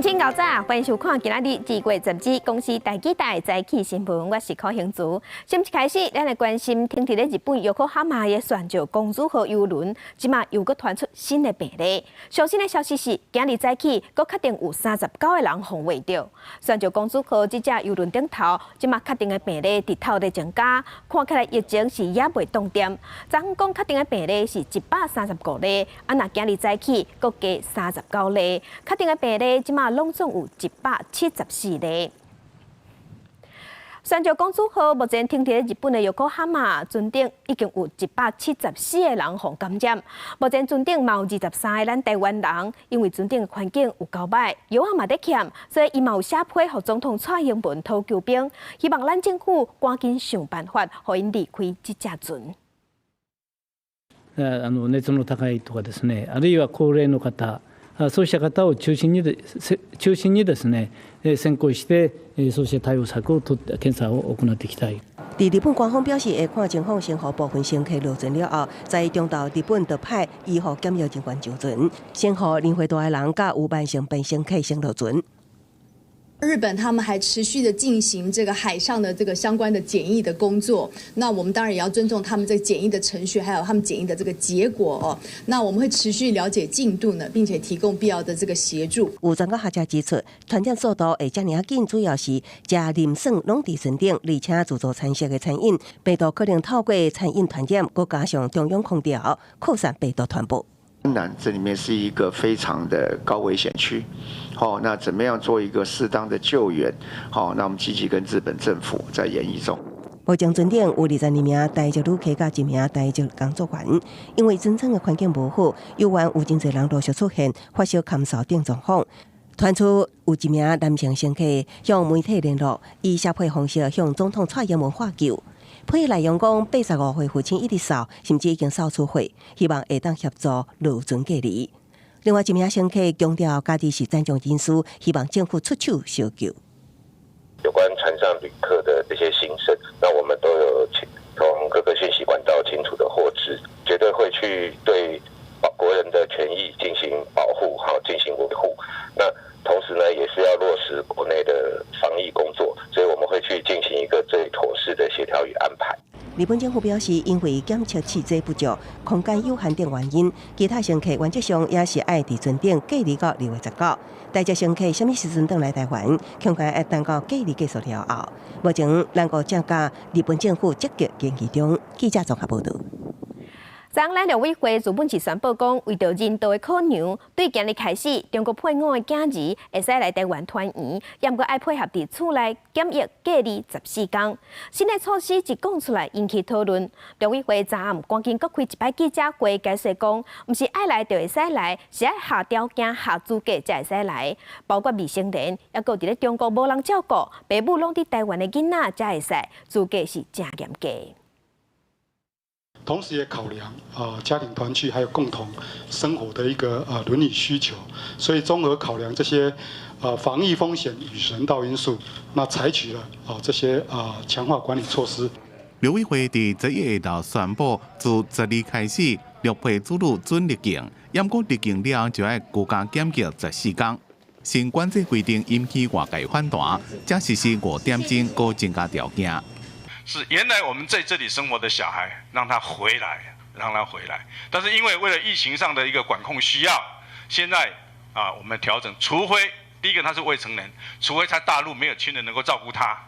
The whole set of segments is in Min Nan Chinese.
鄉親𠢕早，歡迎收看今仔日治國雜誌公視台語台早起新聞，我是柯興慈。先一開始，咱來關心停佇咧日本玉科哈馬的船上公主號郵輪，這馬又閣傳出新的病例。上新的消息是，今日早起閣確定有39個人予穢著。船上公主號這隻郵輪頂頭，這馬確定的病例直透咧增加，看起來疫情是猶未擋定。昨昏講確定的病例是135例，啊若今日早起閣加三十九例，確定的病例這馬攏總有174例。船上公主號目前停佇日本的玉科哈馬船頂，已經有174個人予感染。目前船頂嘛有23個咱台灣人，因為船頂環境有夠䆀，藥仔嘛咧欠，所以伊嘛有寫批予總統蔡英文討救兵，希望咱政府趕緊想辦法，予𪜶離開這隻船。あの熱の高いとかですね、あるいは高齢の方、そうした方を中心にですね、先行して、そうした対応策を取って検査を行っていきたい。佇日本官方表示，會看情況先予部分乘客落船了後，在中晝日本就派醫護檢疫人員上船，先予年歲大的人佮有慢性病乘客先落船。日本他們還持續的進行這個海上的這個相關的檢疫的工作，那我們當然也要尊重他們這個檢疫的程序，還有他們檢疫的這個結果哦。那我們會持續了解進度呢，並且提供必要的這個協助。有專家學者指出，傳染速度會遮爾緊，主要是食啉耍攏佇船頂，而且自助餐式的餐飲，病毒可能透過餐飲傳染，閣加上中央空調擴散病毒傳播。當然，這裡面是一個非常的高危險區，好，那怎麼樣做一個適當的救援？好，那我們積極跟日本政府在研議中。目前船頂有22名台籍旅客佮一名台籍工作員，因為船艙的環境無好，猶原有真濟人陸續出現發燒、咳嗽等狀況。傳出有一名男性乘客向媒體聯絡，以寫批方式向總統蔡英文喊救。批內容講，85歲父親一直嗽，甚至已經嗽出血，希望會當協助落船隔離。另外一名乘客強調，家己是殘障人士，希望政府出手相救。有關船上旅客的這些心聲，那我們都有從各個信息管道清楚的獲知，絕對會去對國人的權益進行保護，好進行維護。那同時呢，也是要落實國內的防疫工作，所以我們會去進行一個最妥適的協調與安排。日本政府表示，因為檢測試劑不足、空間有限等原因，其他乘客原則上也是愛佇船頂隔離到2月19。台籍乘客啥物時陣轉來台灣，恐怕愛等到隔離結束了後。目前，咱國正佮日本政府積極研議中。記者綜合報導。昨昏咱陸委會日本是宣布講，為著人道的考量，對今日開始，中國配偶的囝兒會使來台灣團圓，也毋過愛配合佇厝內檢疫隔離14天。新的措施一講出來，引起討論。陸委會昨暗趕緊閣開一擺記者會，解釋講，毋是愛來就會使來，是愛合條件、合資格才會使來，包括未成年，抑閣佇咧中國無人照顧，爸母攏佇台灣的囡仔才會使，資格是誠嚴格。同時也考量家庭團聚還有共同生活的一個倫理需求，所以綜合考量這些防疫風險與人道因素，那採取了這些強化管理措施。陸委會佇11下晝宣布，自12開始，陸配子女準入境，毋過入境了後就愛居家檢疫14天。新管制規定引起外界反彈，才實施5點鐘，閣增加條件。是原來我們在這裡生活的小孩，讓他回來，讓他回來。但是因為為了疫情上的一個管控需要，現在啊，我們調整，除非第一個他是未成年，除非在大陸沒有親人能夠照顧他。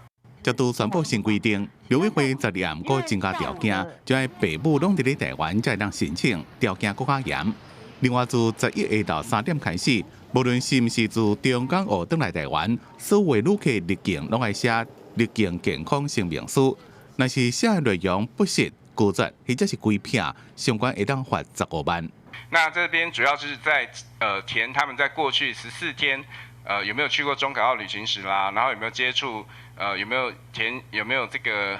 這拄宣布新規定，陸委會12暗閣增加條件，就愛爸母攏佇咧台灣才會當申請，條件閣較嚴。另外，自11下晝3點開始，無論是毋是自中港澳轉來台灣，所有旅客入境攏愛寫入境健康聲明書。若是寫的內容不實、拒絕或者是規騙，上懸會當罰15萬。那這邊主要就是在填他們在過去14天，有沒有去過中港澳旅行史啦，然後有沒有接觸，有沒有填有沒有這個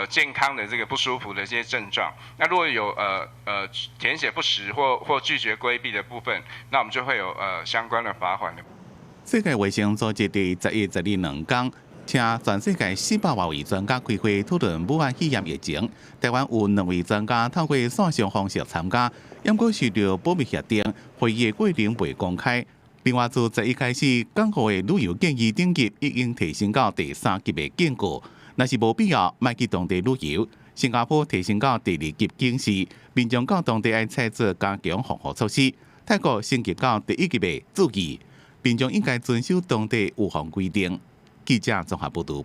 健康的這個不舒服的這些症狀。那如果有填寫不實或拒絕規避的部分，那我們就會有相關的罰款。世界衛生組織佇11、12兩天，請全世界400外位專家開會討論武漢肺炎疫情。台灣有兩位專家透過線上方式參加，毋過受著保密協定，會議過程未公開。另外，自十一開始，港澳的旅遊建議等級已經提升到第三級的警告，若是無必要，莫去當地旅遊。新加坡提升到第二級警示，民眾到當地愛採取加強防護措施。泰國升級到第一級的注意，民眾應該遵守當地預防規定。記者綜合報導。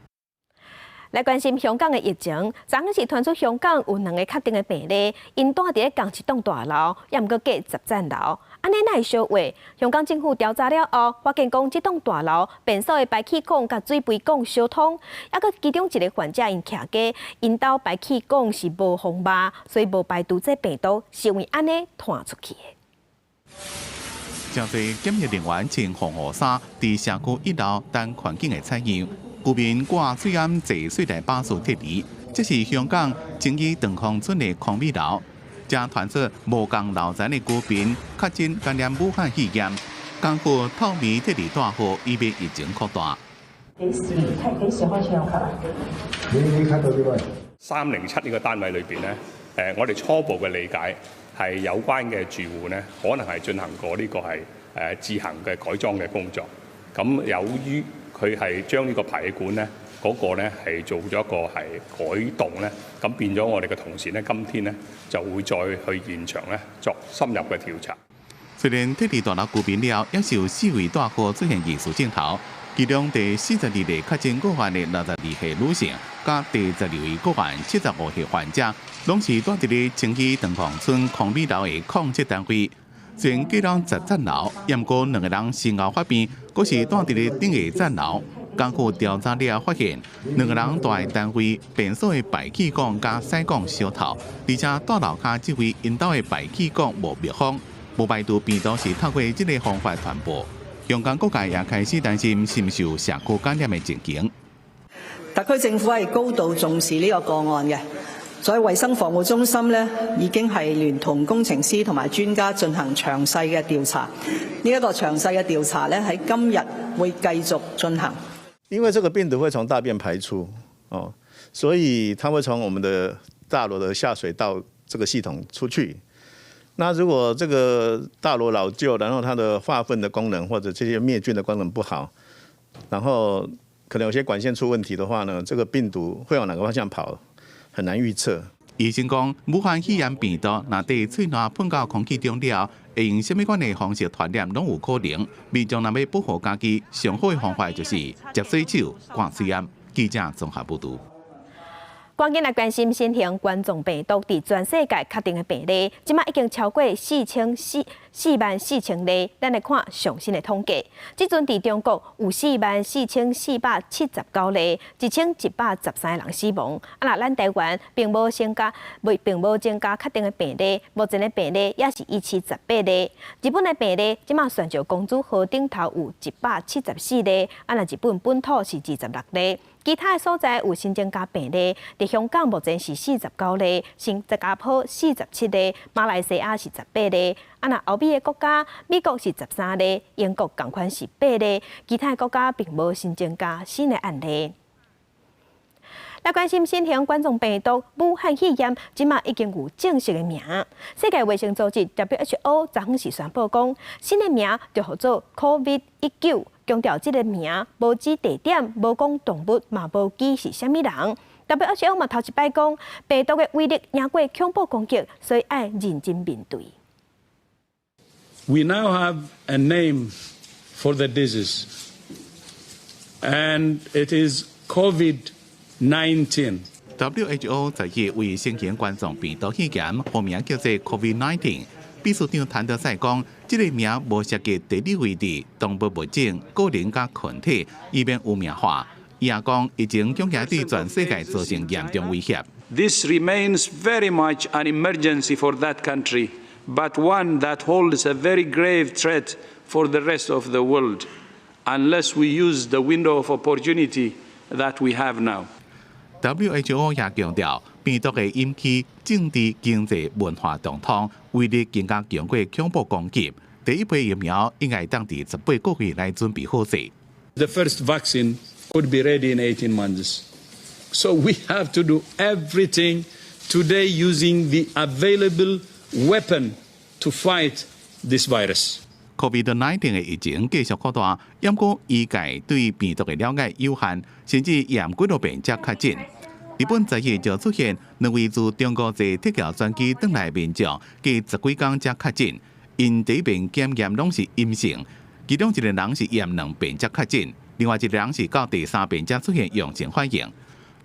來關心香港的疫情，昨昏是傳出香港有兩个確診的病例，𪜶蹛佇咧仝一棟大樓，猶毋過隔10層樓，按呢哪會相話？香港政府調查了後，發現講這棟大樓便所的排氣管佮水喉管相通，猶閣其中一个患者𪜶徛家，𪜶兜排氣管是無封峇，所以無排除這病毒是因為按呢傳出去的。誠濟檢疫人員穿防護衫，佇社區一樓等環境的採樣。居民掛喙罨坐水來把數撤離，這是香港青衣長康邨的康美樓，遮傳出無仝樓層的居民確診感染武漢肺炎，港府透明撤離大戶，以免疫情擴大。幾時係幾時開始有確啊？你睇到幾多？307呢個單位裏邊呢，我哋初步嘅理解係有關嘅住戶呢，可能係進行過呢個係自行嘅改裝嘅工作。咁由於佢係將呢個排氣管呢嗰個呢係做咗一個係改動咧，咁變咗我哋嘅同事呢，今天呢就會再去現場呢作深入嘅調查。雖然撤離大樓居民了，也是有四位大戶出現疑似症頭，其中第42例確診個案的62歲女性，佮第12位個案75歲患者，攏是蹛佇咧青衣長康邨康美樓的07單位。雖然隔了10層樓，毋過兩個人先後發病，閣是蹛佇咧頂下層樓。港府調查了發現，兩個人蹛的單位便所的排氣管佮屎管相透，而且大樓跤這位𪜶兜的排氣管無密封，無排除病毒是透過這个方法傳播。香港各界也開始擔心是毋是有社區感染的情形。特區政府係高度重視呢個個案嘅。所以衛生防護中心呢已經係聯同工程師同埋專家進行詳細嘅調查。呢一個詳細嘅調查呢，喺今日會繼續進行。因為這個病毒會從大便排出，哦，所以它會從我們的大樓的下水道這個系統出去。那如果這個大樓老舊，然後它的化糞的功能或者這些滅菌的功能不好，然後可能有些管線出問題的話呢，這個病毒會往哪個方向跑？很難預測。醫生講，武漢肺炎病毒若佇喙瀾噴到空氣中了，會用啥物款的方式傳染攏有可能。民眾若欲保護家己，上好的方法就是捷洗手、掛喙罨。記者綜合報導。趕緊來關心新型冠狀病毒佇全世界確定的病例，這馬已經超過44,000例。咱來看上新的統計，這陣佇中國有44,479例，1113人死亡。啊，若咱台灣並無增加，未並無增加確定的病例，目前的病例也是維持18例。日本的病例，這馬旋石公主號頂頭有174例，啊，若日本本土是26例。其他的所在有新增加病例，佇香港目前是49例，新加坡47例，馬來西亞是18例。啊，若歐美的國家，美國是13例，英國仝款是8例，其他的國家並無新增加新的案例。來關心新型冠狀病毒武漢肺炎，這馬已經有正式的名。世界衛生組織 WHO 昨昏是宣布講，新的名就號做 COVID-19。強調這个名無指地點，無講動物，嘛無記是啥物人。WHO 嘛頭一擺講，病毒的威力贏過恐怖攻擊，所以愛認真面對。 We now have a name for the disease, and it is COVID-19. WHO 十一為新型冠狀病毒肺炎號名叫做 COVID-19。秘書長譚德塞講，這个名無涉及地理位置、動物物種、個人佮群體，以免污名化。伊也講，疫情恐驚對全世界造成嚴重威脅。 This remains very much an emergency for that country, but one that holds a very grave threat for the rest of the world, unless we use the window of opportunity that we have now. WHO 也強調，病毒會引起政治、經濟、文化動盪，威力更加強過恐怖攻擊。第一批疫苗應該當佇18個月內準備好勢。 The first vaccine could be ready in 18 months. So we have to do everything today using the available weapon to fight this virus. COVID-19 的疫情繼續擴大，毋過醫界對病毒的了解有限，甚至驗幾落遍才確診。日本11日就出現兩位自中國坐撤僑專機轉來民眾，隔十幾工才確診，𪜶第一遍檢驗攏是陰性，其中一個人是驗兩遍才確診，另外一個人是到第三遍才出現陽性反應。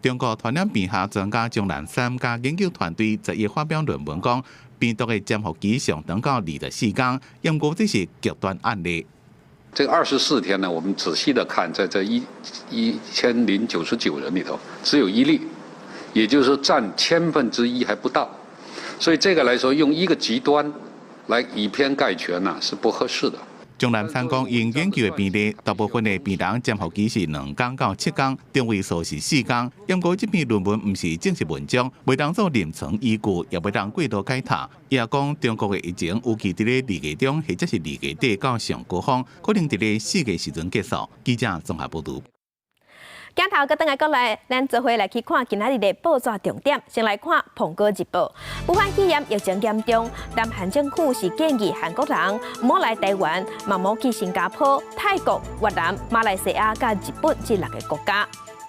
中國傳染病學專家鍾南山佮研究團隊11發表論文講，病毒的潛伏期上長到24天，毋過這是極端案例。這24天呢，我們仔細的看，在這1099人裡頭，只有一例，也就是說佔千分之一還不到。所以這個來說，用一個極端來以偏概全呢，是不合適的。鍾南山講，𪜶研究的病例，大部分的病人潛伏期是2天到7天，中位數是4天。毋過這篇論文毋是正式文章，袂當做臨床依據，也袂當過度解讀。伊也講，中國的疫情預計佇咧2月中或者是2月底到上高峰，可能佇咧4月時陣結束。記者綜合報導。鏡頭閣轉來過來，咱做伙來去看今仔日的報紙重點。先來看《蘋果日報》，武漢肺炎疫情嚴重，南韓政府是建議韓國人毋好來台灣，嘛毋好去新加坡、泰國、越南、馬來西亞佮日本這六个國家。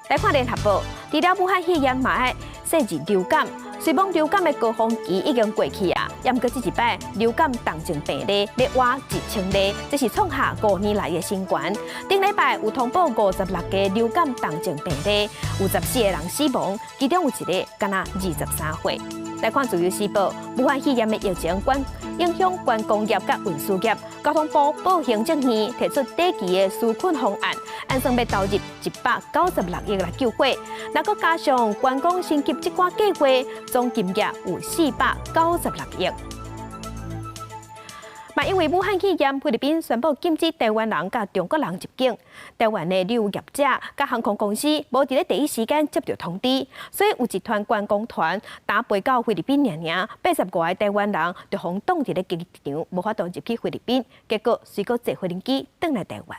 來看《聯合報》，除了武漢肺炎，嘛愛細緻流感。雖罔流感的高峰期已經過去啊，毋過這一擺流感重症病例欲倚1000例，這是創下5年來的新高。頂禮拜有通報56個流感重症病例，有14個人死亡，其中有一个敢若23歲。來看《自由時報》，武漢肺炎的疫情關影響觀光業佮運輸業，交通部報行政院提出短期的紓困方案，按算欲投入196億來救火，若閣加上觀光升級這寡計劃，總金額有496億。嘛，因為武漢肺炎，菲律賓宣布禁止台灣人佮中國人入境。台灣的旅遊業者佮航空公司無佇咧第一時間接到通知，所以有一團觀光團焦飛到菲律賓爾爾，85個台灣人就予擋佇咧機場，無法度入去菲律賓，結果隨閣坐飛機轉來台灣。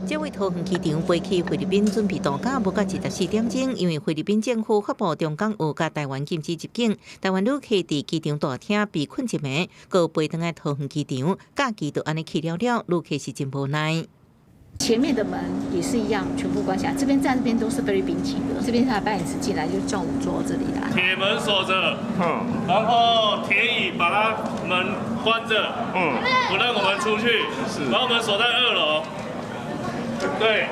這位桃園機場飛去菲律賓準備度假，無到24點鐘，因為菲律賓政府發布中港澳佮台灣禁止入境，台灣旅客佇機場大廳被困一暝，閣飛轉來桃園機場，假期就按呢去了了，旅客是真無奈。前面的門也是一樣，全部關起來。這邊站這邊都是菲律賓籍的，這邊他搬椅子進來就叫我坐這裡來。鐵門鎖着，然後鐵椅把它門關着，不讓我們出去，把我們鎖在2樓。對，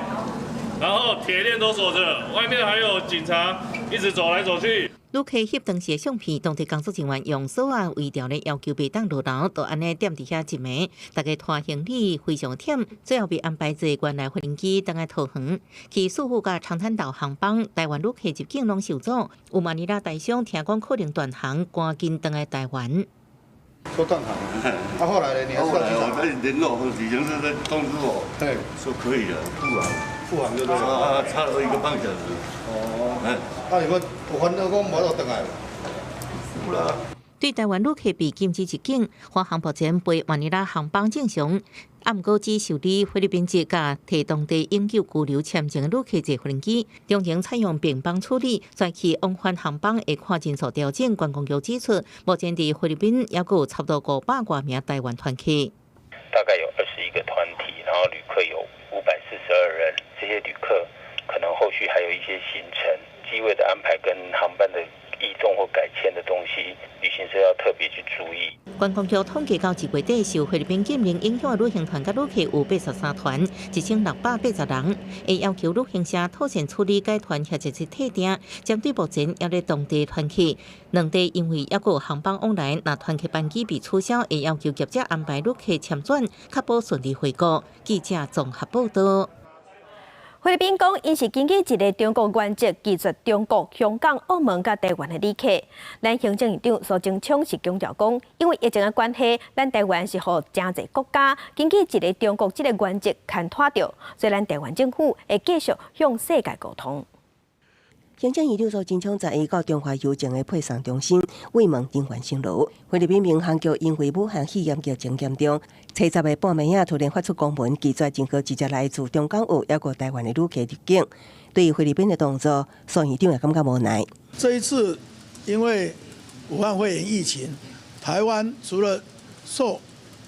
然後鐵鏈都鎖着，外面還有警察一直走來走去。旅客翕當時的相片，當地工作人員用鎖仔圍牢咧，要求袂當落樓，就按呢踮佇遐一暝，大家拖行李非常忝，最後被安排坐原來飛機轉來桃園，去宿霧佮長灘島航班，台灣旅客入境攏受阻，有馬尼拉台商聽講可能斷航，趕緊轉來台灣。說斷航，啊後來呢？你還是要機場？後來我聯絡旅行社在通知我，對，說可以了，復航，復航就對了。啊，差了1個半小時。哦，啊，有無有煩惱講無法度轉來？有啦。對台灣旅客被禁止入境，華航目前飛馬尼拉航班正常，啊，毋過只受理菲律賓籍佮提當地永久居留簽證的旅客坐飛機，中程採用並班處理，再去往返航班會看人數調整。觀光局指出，目前佇菲律賓猶閣有差不多500外名台灣團客，大概有21個團體，然後旅客有542人，這些旅客可能後續還有一些行程、機位的安排跟航班的異動或改簽的東西，旅行社要特別去注意。觀光局統計到1月底，受菲律賓禁令影響的旅行團佮旅客有83團，1680人。會要求旅行社妥善處理改團或者是退訂。針對目前猶佇當地團客，兩地因為猶閣有航班往來，若團客班機被取消，會要求業者安排旅客簽轉，確保順利回國。記者綜合報道。菲律賓講，𪜶是根據一个中國原則，拒絕中國、香港、澳門佮台灣的旅客。咱行政院長蘇貞昌是強調講，因為疫情的關係，咱台灣是予誠濟國家根據一个中國這个原則牽拖著，所以咱台灣政府會繼續向世界溝通。行政院長蘇貞昌十一到中華郵政的配送中心慰問人員辛勞。菲律賓民航局因為武漢肺炎疫情嚴重，初十的半暝仔突然發出公文，拒絕任何一隻來自中港澳抑閣台灣的旅客入境。對於菲律賓的動作，蘇院長也感覺無奈。這一次因為武漢肺炎疫情，台灣除了受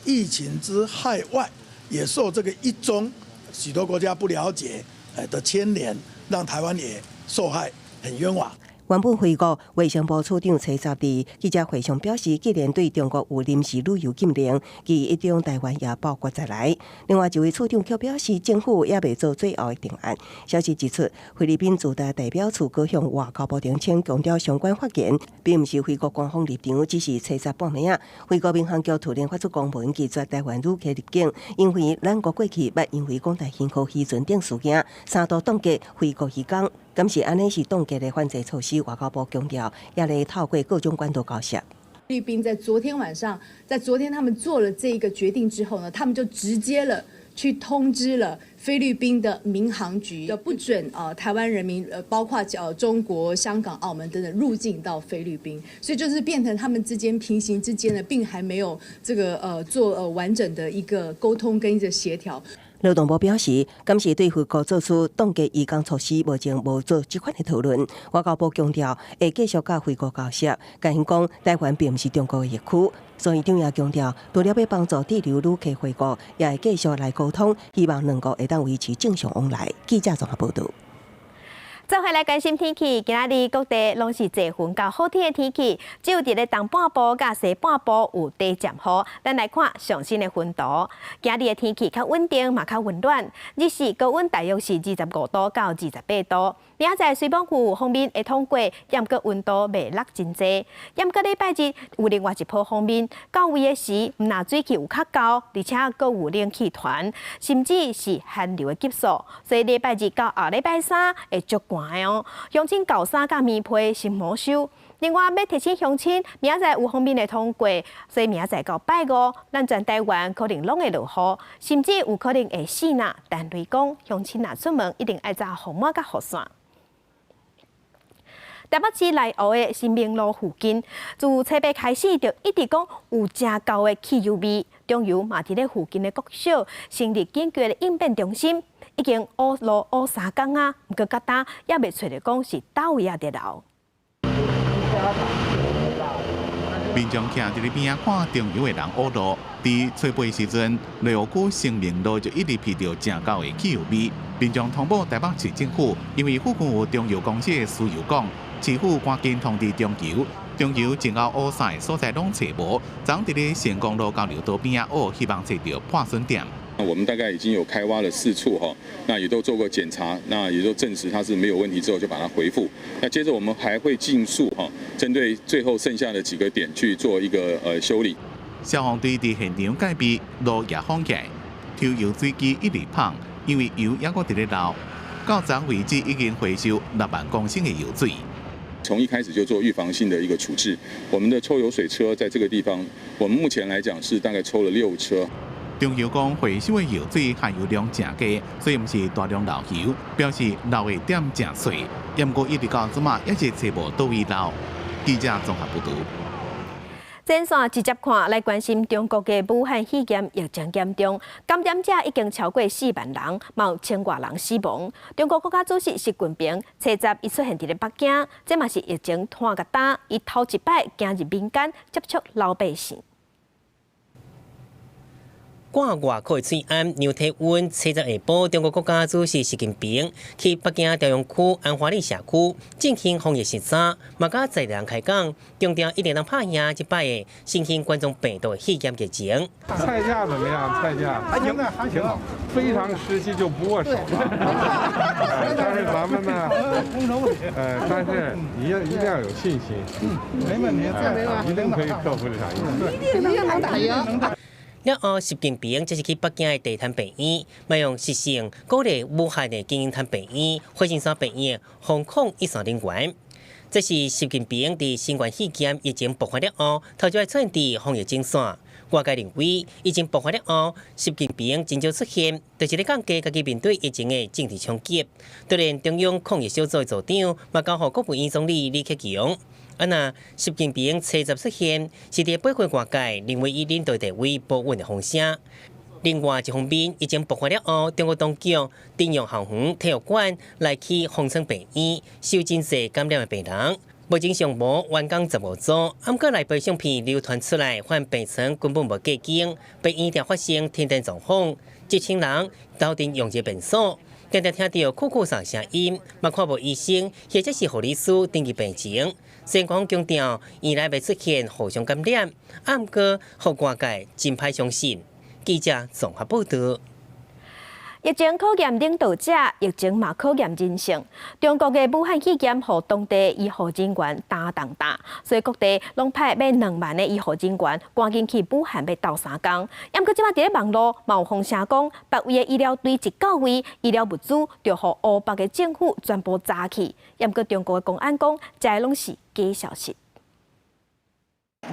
疫情之害外，也受這個一中許多國家不了解的牽連，讓台灣也受害，很冤枉。原本菲國衛生部處長崔十佇記者會上表示，既然對中國有臨時旅遊禁令，其一中台灣也包括在內。另外一位處長卻表示，政府猶未做最後的定案。消息指出，菲律賓駐台代表處閣向外交部澄清，強調相關發言並毋是菲國官方立場，只是吹十半暝仔。菲國民航局突然發出公文，拒絕台灣旅客入境，因為咱國過去捌因為講台巡航漁船等事件，三度凍結菲國漁工。敢是按呢是凍結的反制措施，外交部強調，也咧透過各種管道交涉。菲律賓在昨天晚上，在昨天他們做了這個決定之後呢，他們就直接了去通知了菲律賓的民航局，不准啊台灣人民包括中國、香港、澳門等等入境到菲律賓，所以就是變成他們之間平行之間呢，並還沒有這個做完整的一個溝通跟一個協調。勞動部表示，敢是對菲國做出凍結漁工措施，目前無做這款的討論。外交部強調，會繼續佮菲國交涉。共𪜶講，台灣並毋是中國的疫區，所以長也強調，除了欲幫助滯留旅客回國，也會繼續來溝通，希望兩國會當維持正常往來。記者綜合報導。做伙來關心天氣，今仔日各地攏是濟雲到好天的天氣，只有佇咧東半部佮西半部有短暫雨。咱來看上新的雲圖，今日的天氣較穩定，嘛較溫暖，日時高溫大約是25度到28度。明仔載雖罔有鋒面會通過，毋過溫度袂落真濟。毋過禮拜日有另外一波鋒面，到位的時，毋但水氣有較厚，而且閣有冷氣團，甚至是寒流的級數。所以禮拜日到後禮拜三會足寒的哦，鄉親厚衫佮棉被先莫收。另外，欲提醒鄉親，明仔載有鋒面會通過，所以明仔載到拜五，咱全台灣可能攏會落雨，甚至有可能會四若彈雷公。鄉親若出門，一定愛紮雨帽佮雨傘。台北市內湖的新明路附近，自初八開始就一直講有誠厚的汽油味。中油嘛佇咧附近的國小成立緊急的應變中心，已經挖路挖3工啊，毋過到今猶未揣著講是佗位仔佇漏。民眾徛佇咧邊仔看中油的人挖路，佇初八時陣，內湖區新明路就一直鼻著誠厚的汽油味。民眾通報台北市政府，因為附近有中油公司的輸油管，市府趕緊通知中油，中油前後挖三个所在攏揣無，昨佇咧成功路交流道邊仔挖，希望揣著破損點。那我們大概已經有開挖了4處哈，那也都做過檢查，那也都證實它是沒有問題之後，就把它回復。那接着我們還會盡速哈，針對最後剩下的幾個點去做一個修理。消防隊佇現場戒備，路也封起來，抽油水機一直噴，因為油猶閣佇咧漏。到昨為止已經回收6萬公升的油水。從一開始就做預防性的一個處置，我們的抽油水車在這個地方，我們目前來講是大概抽了6車。中油講回收的油水含油量誠低，所以毋是大量漏油，表示漏的點誠細。毋過一直到這馬，猶是揣無佗位漏。記者綜合報導。前線直接看來關心中國的武漢肺炎疫情嚴重，感染者已經超過4萬人，嘛有千外人死亡。中國國家主席習近平初十伊出現佇咧北京，這嘛是疫情拖予今，伊頭一擺行入民間接觸老百姓。掛外口的喙罨，量體溫，初十下晡，中國國家主席習近平去北京朝陽區安華里社區進行防疫視察，嘛佮在地人開講，強調一定能拍贏這擺的新型冠狀病毒的肺炎疫情。菜價怎麼樣？菜價還行，還行，非常時期就不握手了。但是咱們呢，但是你要一定要有信心，沒問題，一定可以克服這場疫情，一定能打贏。了後，習近平這是去北京的地壇病院，嘛用實行鼓勵武漢的金銀潭病院、火神山病院防控一線人員。這是習近平佇新冠肺炎疫情爆發了後，頭一擺出現佇防疫前線。外界認為，疫情爆發了後，習近平真少出現，就是咧降低家己面對疫情的政治衝擊。當然，中央抗疫小組的組長嘛交予國務院總理李克強。啊若習近平初十出現，是佇背後外界認為伊領導地位不穩的風聲。另外一方面，疫情爆發了後，中國當局徵用校園體育館來去方艙病院，收真濟感染的病人。目前上無員工15組，毋過內部相片流傳出來，發現病床根本無隔間，病院定發生停電狀況，一千人鬥陣用這便所，定定聽著咳咳嗽聲音，嘛看無醫生或者是護理師登記病情。雖然講強調院內袂出現互相感染，毋過予外界真歹相信。記者綜合報導。疫情考驗領導者，疫情嘛考驗人性。中國的武漢肺炎予當地醫護人員擔重擔，所以各地攏派欲2萬的醫護人員趕緊去武漢欲鬥相共。毋過這擺佇咧網路嘛有風聲講，別位的醫療隊一到位，醫療物資就予湖北的政府全部查去。毋過中國的公安講，這攏是假消息。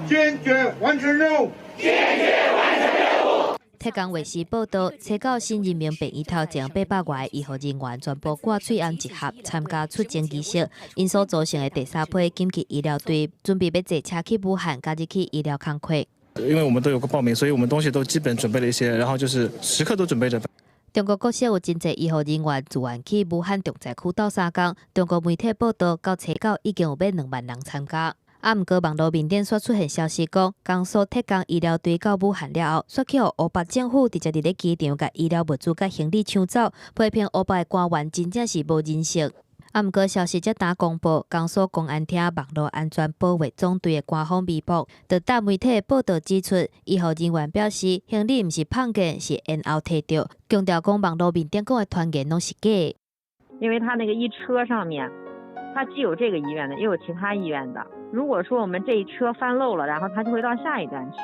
堅決完成任務。堅決完成任務。浙江衛視報導，初九新人民病院頭前800外醫護人員全部掛喙罨集合參加出征儀式，𪜶所組成的第三批緊急醫療隊準備欲坐車去武漢，加入去醫療工作。因為我們都有個報名，所以我們東西都基本準備了一些，然後就是時刻都準備着。中國各省有真濟醫護人員自願去武漢重災區鬥相共。中國媒體報導，到初九已經有欲2萬人參加。啊，毋過網路面頂煞出現消息講，江蘇鐵鋼醫療隊到武漢了後，煞去予湖北政府直接佇咧機場共醫療物資佮行李搶走，批評湖北的官員真正是無人性。啊，毋過消息才剛公布，江蘇公安廳網路安全保衛總隊的官方微博，就答媒體報導指出，醫護人員表示，行李毋是碰見，是延後提著，強調講網路面頂講的傳言攏是假的。因為他那個一車上面，他既有這個醫院的，又有其他醫院的。如果說我們這一車翻漏了，然後他就會到下一站去。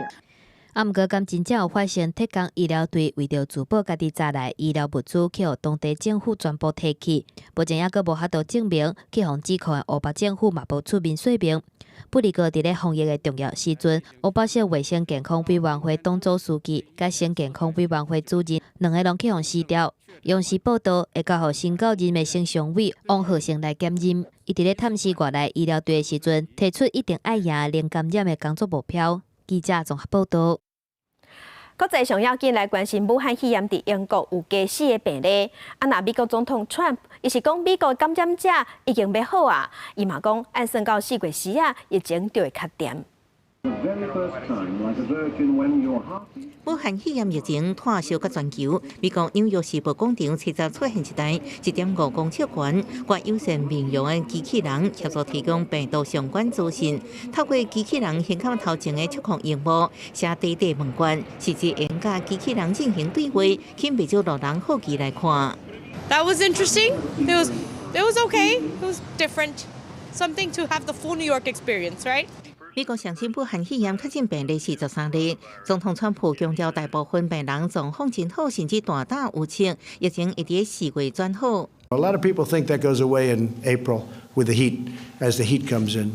啊，毋過敢真正有發生鐵鋼醫療隊為著自保家己查來醫療物資，去予當地政府全部提去，目前猶閣無法度證明，去予指控的湖北政府嘛無出面說明。不過佇咧防疫的重要時陣，湖北省衛生健康委員會黨組書記佮省健康委員會主任兩个攏去予辭掉。央視報導會交予新到任的省常委王賀勝來檢任。伊佇咧探視外來醫療隊的時陣，提出一定愛贏零感染的工作目標。記者綜合報導。國際上要緊來關心武漢肺炎佇英國有加死的病例。啊，若美國總統川普，伊是講美國感染者已經欲好啊，伊嘛講按算到4月時啊，疫情就會較恬。武漢肺炎疫情拖燒到全球，美國紐約時報廣場七十出現一台1.5公尺懸、掛友善面容的機器人，協助提供病毒相關資訊。透過機器人胸口頭前的觸控螢幕，寫短短問卷，甚至會佮機器人進行對話，吸引袂少路人好奇來看。 That was interesting. It was okay. It was different. Something to have the full New York experience, right? 美國上新武漢肺炎確診病例43例，總統川普強調，大部分病人狀況真好，甚至大膽預測疫情會佇4月轉好。 A lot of people think that goes away in April with the heat, as the heat comes in.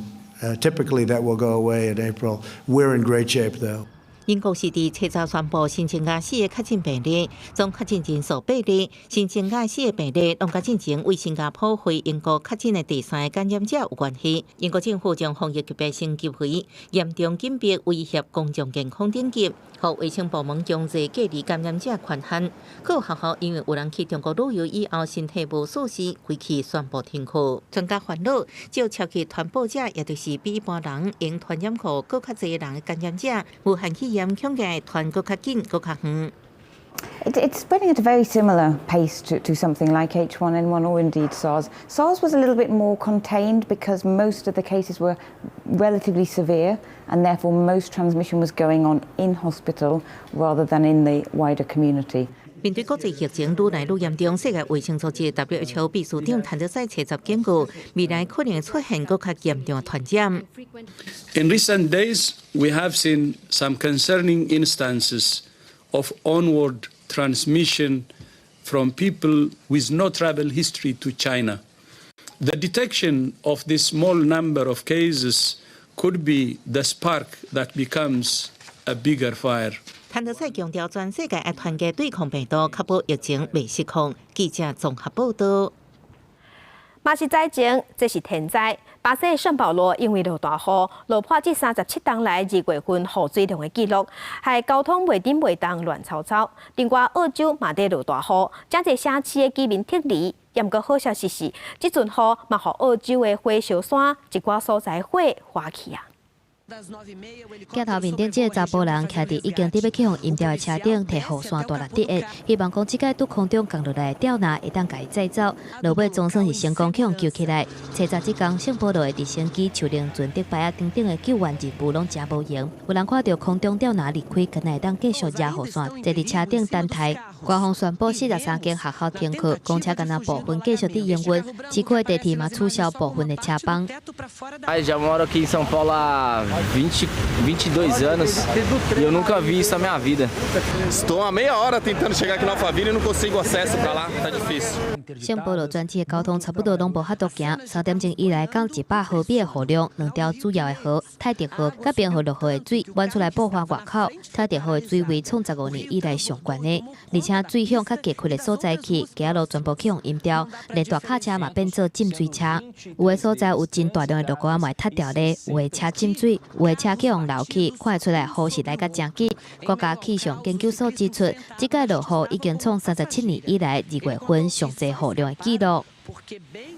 Typically, that will go away in April. We're in great shape, though. 英國是佇初十宣布新增加四个確診病例，總確診人數八例，新增加四个病例攏佮進前為新加坡回英國確診的第三个感染者有關係。英國政府將防疫級別升級為嚴重緊迫威脅公眾健康等級，予衛生部門強制隔離感染者權限。閣有學校因為有人去中國旅遊以後身體無舒適，回去宣布停課。專家煩惱，照超級傳播者，也就是比一般人會傳染予閣較濟人的感染者，武漢肺炎恐驚會傳閣較緊、閣較遠。 It's spreading at a very similar pace to something like H1N1 or indeed SARS. SARS was a little bit more contained because most of the cases were relatively severe and therefore most transmission was going on in hospital rather than in the wider community. 面對國際疫情愈來愈嚴重，世界衛生組織 WHO 秘書長譚德塞初十警告，未來可能出現閣較嚴重的傳染。 In recent days, we have seen some concerning instances of onward transmission from people with no travel history to China. The detection of this small number of cases could be the spark that becomes a bigger fire. 譚德塞強調，全世界愛團結對抗病毒，確保疫情袂失控。記者綜合報導。嘛是災情，這是天災。巴西聖保羅因為落大雨，落破這37冬來2月份雨水量的紀錄，害交通袂振袂動亂糟糟。另外，澳洲嘛佇落大雨，誠濟城市的居民撤離。毋過好消息是，這陣雨嘛，予澳洲的火燒山一寡所在火燒去啊。鏡頭面頂這个查埔人，徛佇已經佇欲去予淹掉的車頂，提雨傘大力佇下，希望講這擺拄空中降落來的吊籃會當共伊載走。落尾總算是成功去予救起來。初十這工，聖保羅的直升機、樹靈船、竹排仔等等的救援任務攏誠無閒。有人看著空中吊籃離開，敢若會當繼續舉雨傘，坐佇車頂等待。官方宣布43間學校停課，公車干焦部分繼續佇營運，市區的地鐵嘛取消部分的車班。 Já moro aqui em São Paulo há 20, 22 anos e eu nunca vi isso na minha vida. Estou há meia hora tentando chegar aqui na Alphaville e não consigo acesso para lá, tá difícil. 聖保羅全市的交通差不多攏無法度行。3點鐘以來，降100毫米的雨量，兩條主要的河泰德河佮平河洛河的水滿出來爆發外口。泰德河的水位創15年以來上懸的，而且水向較低窪的所在去，街仔路全部去予淹掉，連大卡車嘛變做浸水車。有的所在有真大量的落雨嘛會塌掉咧，有的車浸水，有的車去予流去，看會出來雨是來甲誠緊。國家氣象研究所指出，這擺落雨已經創37年以來2月份上濟雨量的紀錄。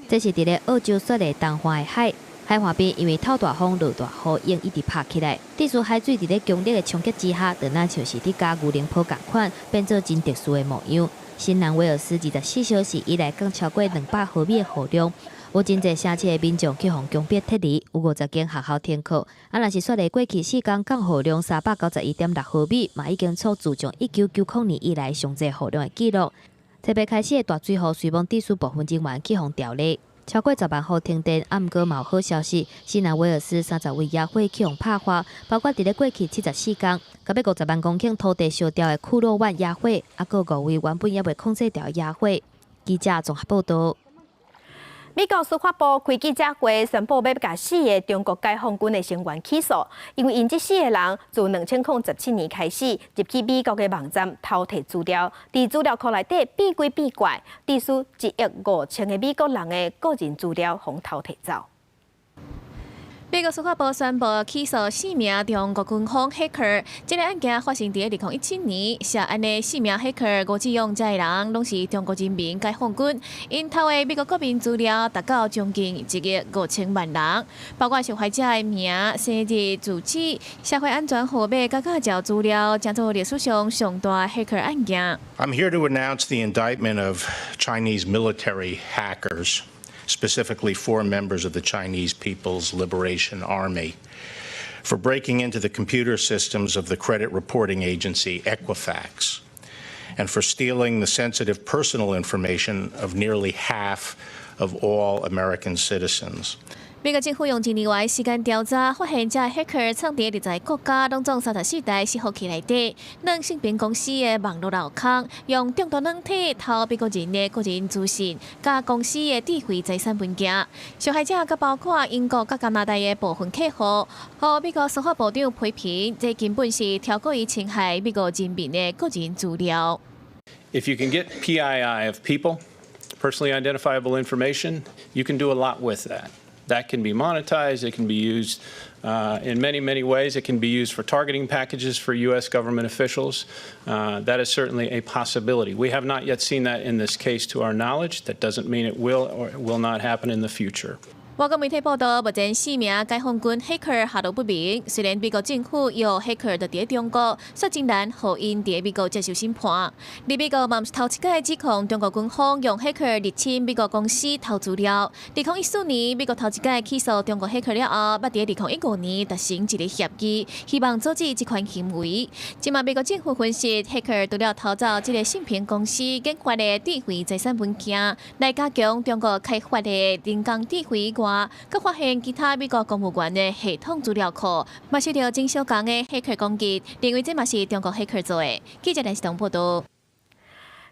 這是佇咧澳洲雪梨東岸的海，海岸邊因為透大風、落大雨，湧一直拍起來。致使海水佇咧強力的衝擊之下，就若像是佇咬牛奶泡仝款，變做真特殊的模樣。新南威爾斯24小時以來降超過200毫米的雨量，有真濟城市的民眾去予強迫撤離，有50間學校停課。啊，若是雪梨過去4工降雨量391.6毫米，嘛已經創自從1990年以來上濟雨量的紀錄。特別開始的大水雨，隨罔致使部分人員去予調離，超過10萬戶停電。啊，毋過嘛有好消息，新南威爾斯30位野火去予拍化，包括佇咧過去74工，共欲50萬公頃土地燒掉的庫洛萬野火，啊，閣五位原本猶未控制牢的野火。記者綜合報導。美國司法部開記者會宣布，欲共四个中國解放軍的成員起訴，因為𪜶這四个人自2007年開始入去美國的網站偷提資料，佇資料庫內底變鬼變怪，致使1億5千个美國人的個人資料予偷提走。美國司法部宣布起訴四名中國軍方黑客。這个案件發生佇2017年，涉案的四名黑客吳志勇這个人攏是中國人民解放軍，𪜶偷的美國國民資料達到將近1億5千萬人，包括受害者的名、生日、住址、社會安全號碼、佮駕照資料，成做歷史上上大黑客案件。 I'm here to announce the indictment of Chinese military hackers, specifically four members of the Chinese People's Liberation Army, for breaking into the computer systems of the credit reporting agency Equifax and for stealing the sensitive personal information of nearly half of all American citizens. 美國政府用一年外時間調查，發現這黑客藏佇20個國家，攏總34台伺服器內底，兩信評公司的網路漏空，用中毒軟體偷美國人的個人資訊，佮公司的智慧財產文件。受害者閣包括英國佮加拿大的部分客戶，予美國司法部長批評，這根本是超過於侵害美國人民的個人資料。 If you can get PII of people, personally identifiable information, you can do a lot with that. That can be monetized. It can be used in many, many ways. It can be used for targeting packages for U.S. government officials. That is certainly a possibility. We have not yet seen that in this case to our knowledge. That doesn't mean it will or it will not happen in the future. 外國媒體報道，目前四名解放軍黑客下落不明。雖然美國政府要黑客佇佇中國，卻真難予𪜶佇美國接受審判。而美國嘛毋是頭一擺指控中國軍方用黑客入侵美國公司偷資料。2014年，美國頭一擺起訴中國黑客了後，捌佇2015年達成一个協議，希望阻止這款行為。這馬美國政府分析，黑客除了偷走這个信評公司研發的智慧財產文件，來加強中國開發的人工智慧以外，閣發現其他美國公務員的系統資料庫，嘛受著真相仝的黑客攻擊，認為這嘛是中國黑客做的。記者連視報道。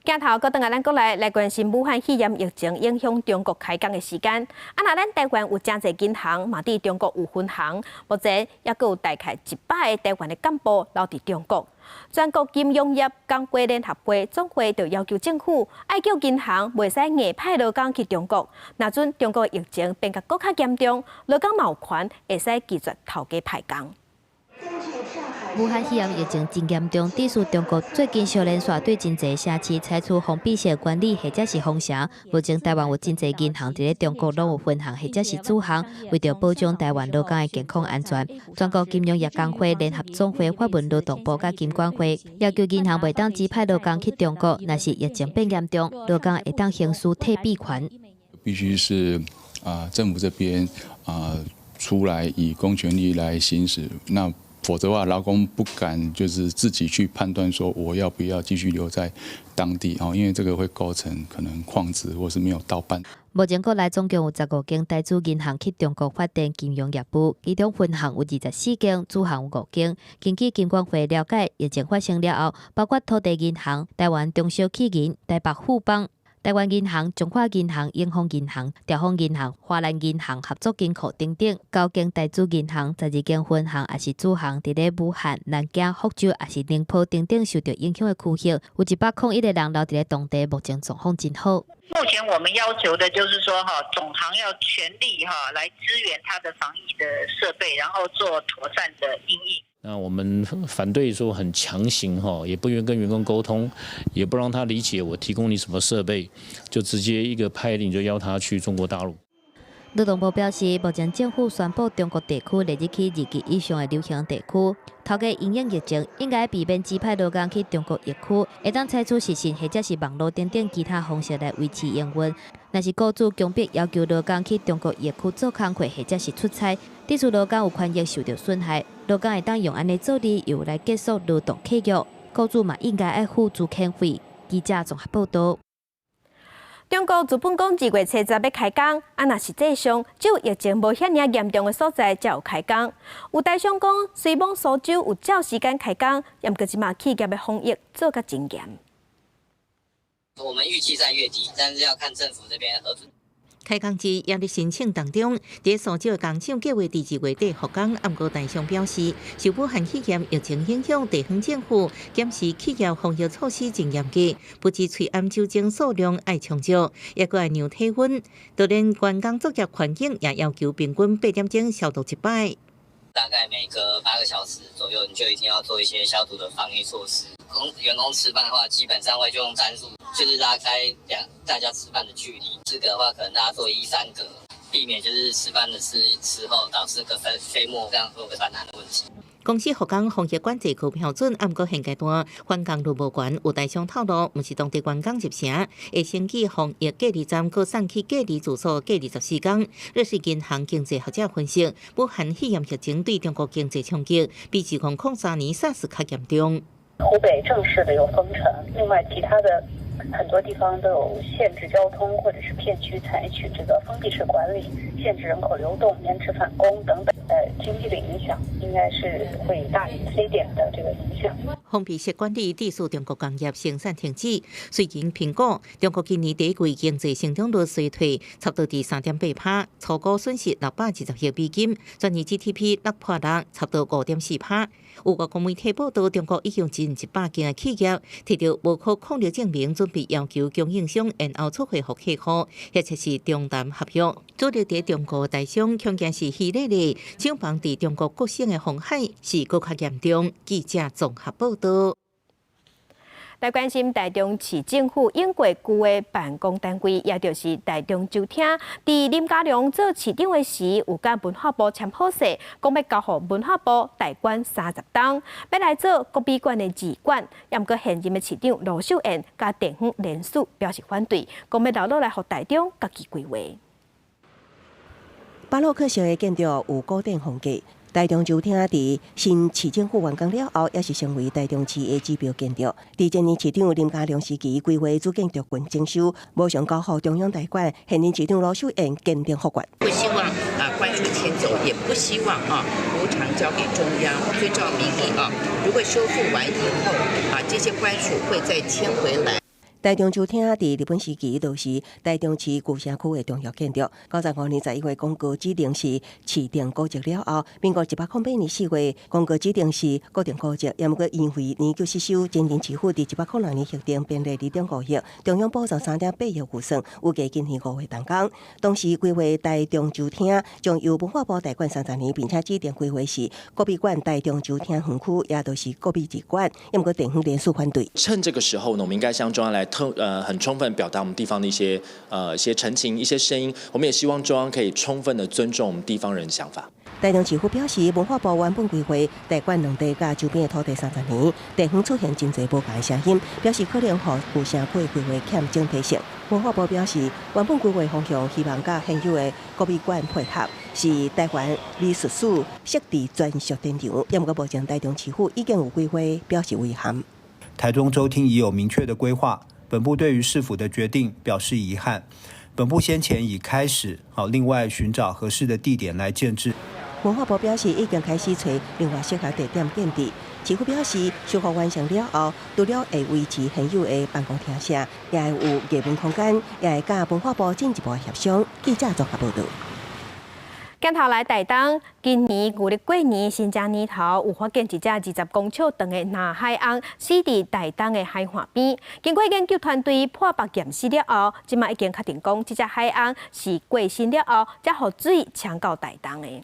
鏡頭閣轉來咱國內來關心武漢肺炎疫情影響中國開工的時間。啊，若咱台灣有誠濟銀行嘛佇中國有分行，目前猶閣有大概100個台灣的幹部留佇中國。全國金融業工會聯合會總會就要求政府愛叫銀行袂使硬派勞工去中國。若準中國疫情變甲閣較嚴重，勞工嘛有權會使拒絕頭家派工。武漢肺炎疫情真嚴重，致使中國最近小連續對真濟城市採取封閉式管理，或者是封城。目前台灣有真濟銀行佇咧中國攏有分行或者是子行，為著保障台灣勞工的健康安全，全國金融業工會聯合總會發文勞動部佮金管會，要求銀行袂當指派勞工去中國，若是疫情變嚴重，勞工會當行使退避權。必須是啊，政府這邊啊出來以公權力來行使那。否則的話，勞工不敢就是自己去判斷說我要不要繼續留在當地哦，因為這個會構成可能曠職或是沒有到班。目前國內總共有15間台資銀行去中國發展金融業務，其中分行有24間，子行有5間。根據金管會了解，疫情發生了後，包括土地銀行、台灣中小企銀、台北富邦、台灣銀行、中華銀行、永豐銀行、兆豐銀行、華南銀行、合作金庫等等，9間台資銀行、12間分行抑是子行，佇咧武漢、南京、福州抑是寧波等等受著影響的區域，有101個人留佇咧當地，目前狀況真好。目前我們要求的就是說，哈，總行要全力哈來支援他的防疫的設備，然後做妥善的因應。那我們反對說很強行哈，也不願跟員工溝通，也不讓他理解我提供你什麼設備，就直接一個派令就要他去中國大陸。勞動部表示，目前政府宣布中國地區列入去2級以上的流行地區，頭家因應疫情，應該避免指派勞工去中國疫區，會當採取視訊或者是網路等等其他方式來維持營運。若是雇主強迫要求勞工去中國疫區做工課或者是出差，致使勞工有權益受著損害，勞工會當用按呢做理由來結束勞動契約，雇主嘛應該愛付資遣費。記者綜合報導。中國資本講2月70欲開工，啊，若實際上只有疫情無遐爾嚴重的所在才有開工。有台商講，雖罔蘇州有照時間開工，毋過這馬企業的防疫做甲真嚴。我們預計在月底，但是要看政府這邊核准。開工之壓力申請當中，佇蘇州的工廠計劃佇2月底復工，毋過台商表示，受武漢肺炎疫情影響，地方政府檢視企業防疫措施真嚴格，不止喙罨酒精數量愛充足，猶閣愛量體溫，就連員工作業環境也要求平均8點鐘消毒一擺。大概每隔8個小時左右，你就一定要做一些消毒的防疫措施。員工吃飯的話，基本上會就用單數，就是拉開兩大家吃飯的距離。4個的話，可能大家坐一三格，避免就是吃飯的時候導致個飛沫這樣會有傳染的問題。公司復工防疫管制高標準，毋過現階段返工率無懸，有台商透露，毋是當地員工入城，會先去防疫隔離站，閣送去隔離住所隔離14天。瑞士銀行經濟學者分析，武漢肺炎疫情對中國經濟衝擊，比2003年 SARS 較嚴重。湖北正式的有封城，另外其他的很多地方都有限制交通，或者是片區採取這個封閉式管理，限制人口流動、延遲返工等等。經濟的影響應該是會大於非典的這個影響。封閉式管理致使中國工業生產停止。雖然評估中國今年第一季經濟成長率衰退，差不多佇3.8%，初估損失620億美金，全年 GDP 落破六，差不多5.4%。有外國媒體報導，中國已經近100間企業提著無可抗力證明，準備要求供應商延後出貨予客戶，或者是中斷合約。主力佇中國台商恐驚是虛擬的，廠房佇中國各省的風險是閣較嚴重。記者綜合報導。來關心台中市政府永過舊的辦公單位，也就是台中州廳，佇林佳龍做市長的時，有佮文化部簽好勢，講欲交予文化部代管30冬，欲來做國美館的二館。毋過現任的市長盧秀燕佮地方連署表示反對，講欲留落來予台中家己規劃。巴洛克式的建築有古典風格。台中州廳佇新市政府完工了後，也是成為台中市的指標建築。佇前任市長林佳龍時期，規劃主建築群整修，無想交予中央代管。現任市長盧秀燕堅定復決。不希望啊關署遷走，也不希望啊無償交給中央。遵照民意啊，如果修復完以後啊，這些官署會再遷回來。台中州廳佇日本時期就是台中市舊城區的重要建築。95年11月公告指定是市定古蹟了後，民國108年4月公告指定是國定古蹟。也毋過因為年久失修，前鎮市府佇106年核定編列2.5億，中央補助3.8億預算，預計今年5月動工。當時規劃台中州廳將由文化部代管30年，並且指定規劃是國美館台中州廳園區，也就是國美二館。也毋過地方連續反對。趁這個時候呢，我們應該向中央來很充分表達我們地方的一些陳情、一些聲音。我們也希望中央可以充分的尊重我們地方人的想法。台中市府表示，文化部原本規劃代管農地佮周邊的土地30年，地方出現真濟無仝的聲音，表示可能予舊城區的規劃欠整體性。文化部表示，原本規劃方向希望佮現有的國美館配合，是台灣美術史設置專屬展場。也毋過目前台中市府已經有規劃，表示遺憾。台中州廳已有明確的規劃。本部對於市府的決定表示遺憾。本部先前已開始好另外尋找合適的地點來建置。文化部表示已經開始揣另外適合地點建置。市府表示，修復完成了後，除了會維持現有的辦公廳舍，也會有藝文空間，也會佮文化部進一步協商。記者綜合報道。鏡頭來台東，今年舊曆過年新正年頭，有發現一隻20公尺長的藍海鰪死佇台東的海岸邊。經過研究團隊破腹驗屍了後，這馬已經確定講，這隻海鰪是過身了後，才予水沖到台東的。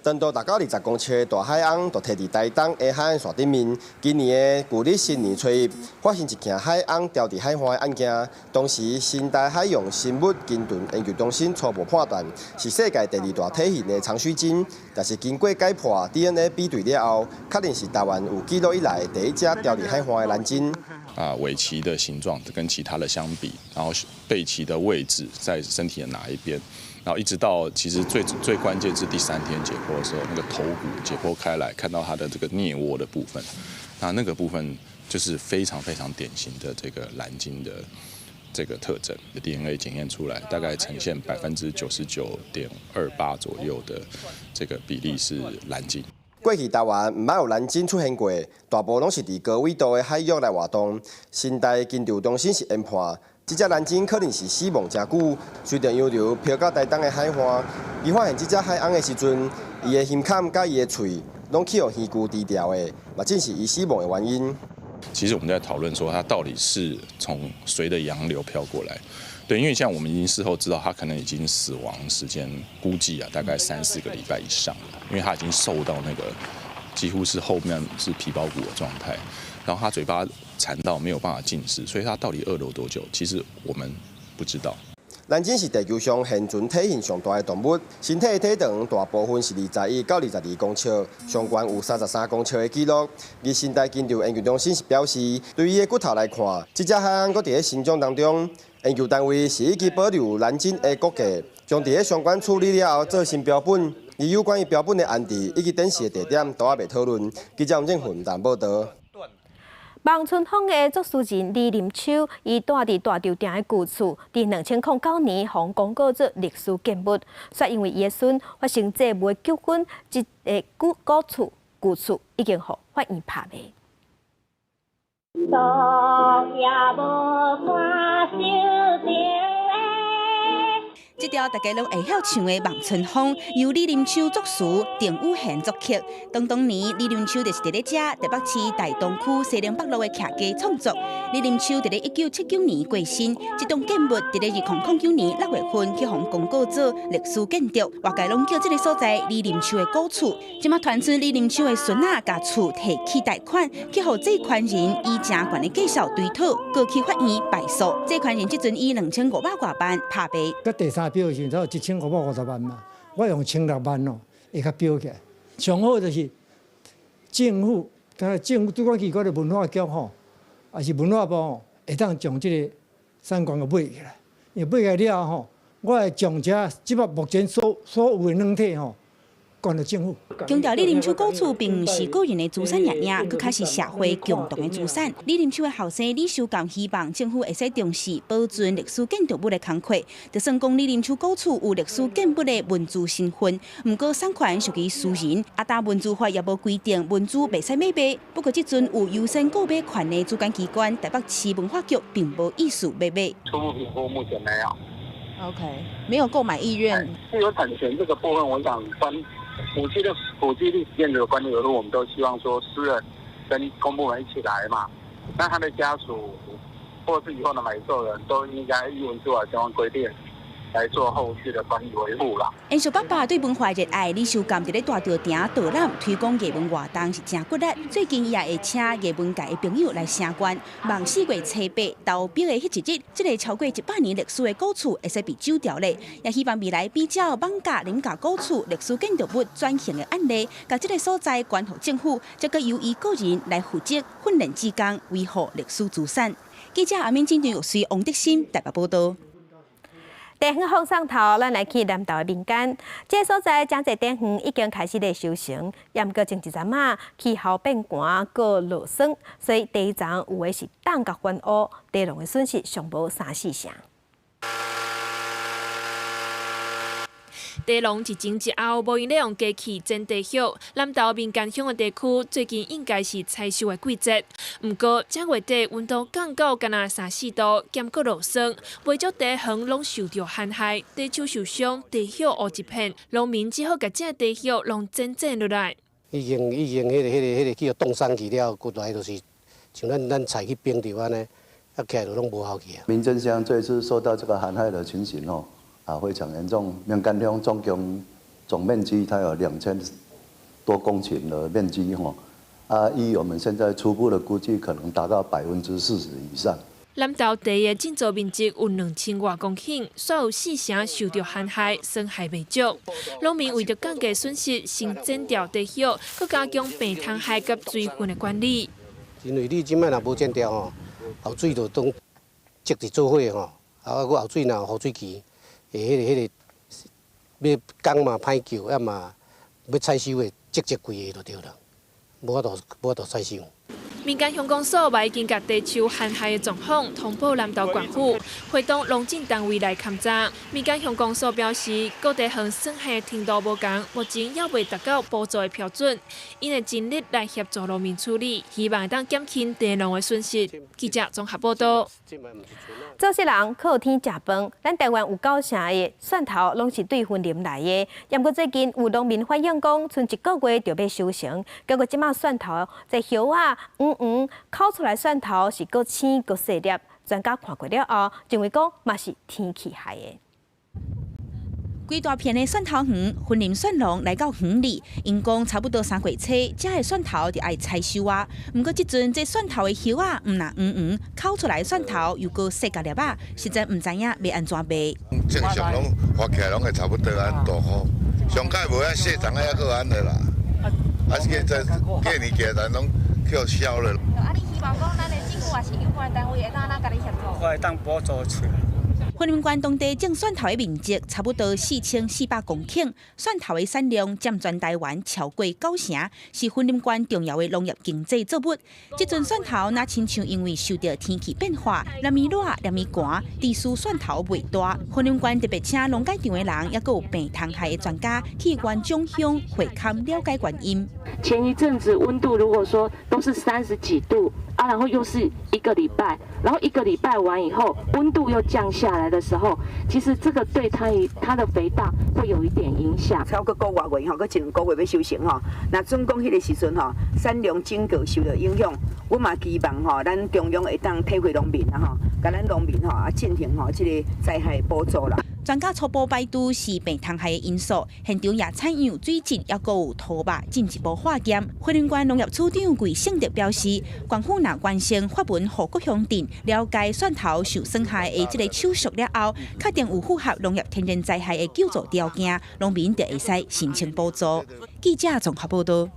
長度達到20公尺的大海鰪，就佇佇台東的海岸線頂面。今年的舊曆新年初一，發現一件海鰪牢佇海岸的案件。當時，新大海洋生物鯨豚研究中心初步判斷是世界第二大體型的長鬚鯨，但是經過解剖 DNA 比對了後，確認是台灣有記錄以來第一隻牢佇海岸的藍鯨。啊，尾鰭的形狀跟其他的相比，然後背鰭的位置在身體的哪一邊？然後一直到其實最最關鍵是第三天解剖的時候，那個頭骨解剖開來，看到它的這個顳窩的部分，那那個部分就是非常非常典型的這個藍鯨的這個特徵。DNA 檢驗出來，大概呈現99.28%左右的這個比例是藍鯨。過去台灣毋捌有藍鯨出現過，大部攏是佇高緯度的海域來活動。新大鯨豚中心是研判，這隻藍鯨可能是死亡誠久，隨著洋流飄到台東的海岸。伊發現這隻海鰪的時陣，伊的胸坎佮伊的喙攏去予魚蛆除掉的，嘛正是伊死亡的原因。其實我們在討論說，它到底是從隨著洋流飄過來？對，因為像我們已經事後知道，它可能已經死亡時間估計啊，大概三四個禮拜以上了，因為它已經瘦到那個幾乎是後面是皮包骨的狀態，然後它嘴巴饞到沒有辦法進食，所以它到底餓了多久，其實我們不知道。藍鯨是地球上現存體型上大的動物，身體的體長大部分是21到22公尺，上懸有33公尺的紀錄。而新大鯨豚研究中心是表示，對伊的骨頭來看，這隻海鰪閣佇咧生長當中。研究單位是已經保留藍鯨的骨骼，將佇咧相關處理了後做新標本。而有關於標本的安置以及展示的地點都猶未討論。記者黃正雲台報道。望春風的作詞人李林秋，伊蹛佇大稻埕的舊厝，佇2009年予公告做歷史建物，煞因為伊的孫發生債務的糾紛，這个古古厝舊厝已經予法院拍賣。昨夜無看守這條大家攏會曉唱的《望春風》，由李林秋作詞，鄧宇賢作曲。當當年，李林秋就是佇咧遮台北市大東區西寧北路的徛家創作。李林秋佇咧1979年過身，這棟建物佇咧2009年6月份去予公告做歷史建築，外界攏叫這个所在李林秋的古厝。這馬傳出李林秋的孫仔共厝提起貸款，去予債權人以誠懸的價數追討，告去法院敗訴。債權人這陣以2500外萬拍賣。佮第三標的時陣，才有1550萬嘛，我用1600萬哦，會較標起來。上好就是政府，政府主管機關的文化局吼，抑是文化部吼，會當將這个產權予買起來。因為買起來了後吼，我會將這這擺目前所所有的軟體吼，關予政府。強調李林秋古厝並毋是個人的資產爾爾，閣較是社會共同的資產。李林秋的後生李修剛希望政府會使重視保存歷史建築物的工課。就算講李林秋古厝有歷史建物的文資身份，毋過產權屬於私人。啊，但文資法也無規定文資袂使買賣。不過這陣有優先購買權的主管機關台北市文化局並無意思欲買。初步評估目前沒有。 OK，沒有購買意願。私有產權這個部分，我想關。古蹟歷史建築的管理維護，我們都希望說私人跟公部門一起來嘛。那他的家屬或是以後的買受人都應該依文資法相關規定來做後續的管理維護啦。延續爸爸對文化熱愛，李秀剛佇咧大稻埕導覽推廣藝文活動是誠骨力。最近伊也會請藝文界的朋友來聲援，望4月初8投標的彼一日，這个超過100年歷史的古厝會使被收掉咧。也希望未來比照艋舺林家古厝歷史建築物轉型的案例，共這个所在捐予政府，才閣由伊個人來負責訓練志工，維護歷史資產。記者阿敏、金玉隨王德新台北報道。地方放送頭，咱來去南投的民間，這个所在誠濟田園已經開始咧收成，毋過前一陣仔氣候變寒，閣落霜，所以地層有的是凍甲翻烏，地農的損失上無三四成。地農一前一後無閒咧用機器剪地葉，南投民間鄉的地區最近應該是採收的季節。毋過這月底溫度降到干焦三四度，兼閣落霜，袂少地園攏受著旱害，地樹受傷，地葉烏一片，農民只好共這地葉攏剪剪落來。已經彼个去予凍傷去了，過來就是像咱菜去冰著按呢，啊起來就攏無效去啊。民間鄉這次受到這個寒害的情形哦。啊，非常嚴重。民間鄉總共總面積它有2000多公頃的面積吼，啊，依我們現在初步的估計，可能達到40%以上。南投地的種植面積有2000外公頃，煞有四成受著旱害，損害袂少。農民為著降低損失，先剪掉地葉，閣加強病蟲害佮水分的管理。因為你這擺若無剪掉吼，後水就當積佇做伙吼，啊，閣後水若有雨水期。彼个欲工嘛歹叫，啊嘛欲採收的積積規个就對啦，無法度採收。民間鄉公所嘛已經共地樹旱害的狀況通報南投縣府，會同農政單位來勘查。民間鄉公所表示，各地方損害的程度無仝，目前猶未達到補助的標準，𪜶會盡力來協助農民處理，希望會當減輕地農的損失。記者綜合報道。做事人靠天食飯，咱台灣有九成的蒜頭攏是對雲林來的。毋過最近有農民反映講，賰一個月就欲收成，結果這馬蒜頭這葉仔黃黃，摳出來蒜頭是閣青閣細粒。專家看過了後，認為講嘛是天氣害的。規大片的蒜頭園，雲林蒜農來到園裡，𪜶講差不多3月初，遮的蒜頭就愛採收啊。毋過這陣這蒜頭的葉仔，毋但黃黃，摳出來蒜頭又閣細甲粒仔，實在毋知影欲按怎賣。正常攏發起來攏會差不多按大顆，上蓋無遐細欉仔猶閣按的啦。啊是這過年起來攏去予燒了。啊，你希望講咱的政府抑是有關單位會當按怎共你協助？我會當補助出來。雲林縣當地種蒜頭的面積差不多4400公頃，蒜頭的產量佔全台灣超過九成，是雲林縣重要的農業經濟作物。這陣蒜頭若親像因為受著天氣變化，連綿熱、連綿寒，致使蒜頭袂大。雲林縣特別請農改場的人，抑閣有病蟲害的專家去原種鄉會勘了解原因。前一陣子溫度如果說都是30幾度啊，然後又是一個禮拜，然後一個禮拜完以後，溫度又降下來的時候，其實這個對它的肥大會有一點影響。超過個外月吼，閣一兩個月欲收成吼。若準講彼个時陣吼，產量整個受著影響，阮嘛期望吼，咱中央會當體會農民啦吼，共咱農民吼啊進行吼這個災害補助啦。專家初步排除是病蟲害的因素，現場也採樣水質，抑閣有土肉進一步化驗。雲林縣農業處長魏勝德表示，縣府若完成發文予各鄉鎮了解蒜頭受損害的這个手續了後，確定有符合農業天然災害的救助條件，農民就會使申請補助。記者綜合報道。